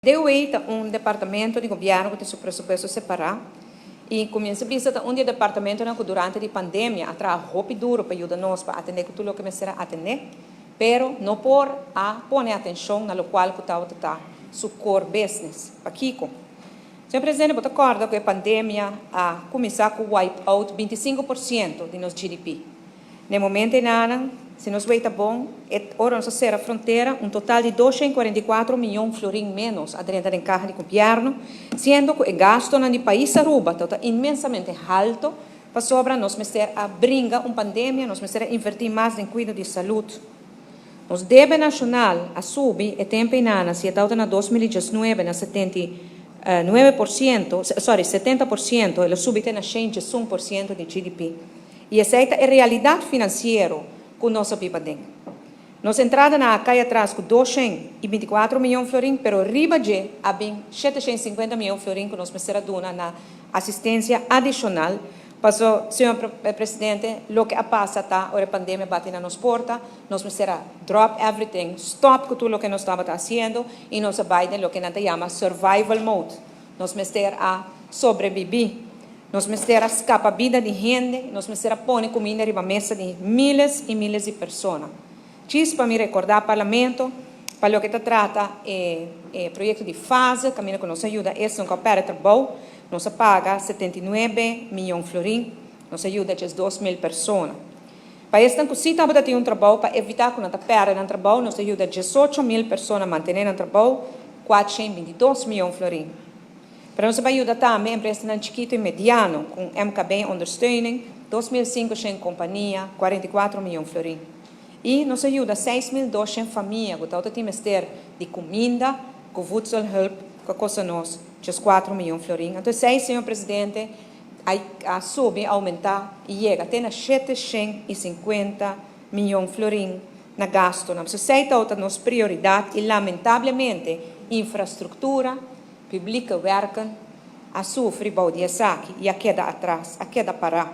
DOW ta un departamento di gobierno cu tin su presupuesto separa y cu mi a bisa ta un di e departamentonan cu durante di pandemia a traha hopi duro pa yuda nos pa atende cu tur loke mester a atende, pero no por a pone atencion na locual cu tabata ta su core business. Pakico? Señor Presidente, bo ta corda cu e pandemia a cuminsa cu wipe out 25% di nos GDP. Na e momento enanan, si nos weita bon, e ora nos a sera frontera, un total di 244 miyon florin menos a drenta den caha di gobierno, siendo cu e gastonan di pais Aruba ta inmensamente halto, pasobra nos mester a bringa un pandemia, nos mester a inverti mas den cuido di salud. Nos debe nacional a subi e tempo enanan, si e tawata na 2019 na 79%, sorry, 70%, el a subi te na 101% di GDP. Y esey ta e realidad financiero cu nos a biba den. Nos entradanan a cay atras cu 224 miyon florin, pero riba dje a bin 750 miyon florin cu nos mester a duna na asistencia adicional. Paso, señor Presidente, loke a pasa ta, ora e pandemia bati na nos porta, nos mester a drop everything, stop cu tur loke nos tabata haciendo y nos a bay den loke nan ta yama survival mode. Nos mester a sobrevivi. Nos mester a scapa bida di hende, nos mester a pone cuminda riba mesa di miles y miles di persona. Djis pa mi recorda Parlamento, pa loke ta trata e proyecto di fase, caminda cu nos a yuda esnan cu a perde trabou, nos a paga 79 miyon florin, nos a yuda 12.000 persona. Pa esnan cu si tabata tin un trabou, pa evita cu nan ta perde nan trabou, nos a yuda 18.000 persona mantene nan trabou, 422 miyon florin. Pero nos a bay yuda tambe empresanan chikito y mediano, cu MKB ondersteuning, 2.500 compania, 44 miyon florin. Y nos a yuda 6.200 famia cu tabata tin mester di cuminda, cu voedselhulp, cu a costa nos 4 miyon florin. Anto esey, señor Presidente, a subi, aumenta y yega te na 750 miyon florin na gastonan. So esey ta nos prioridad y lamentablemente infrastructura, publieke werken, a sufri bou di esaki y a keda atras, a keda para.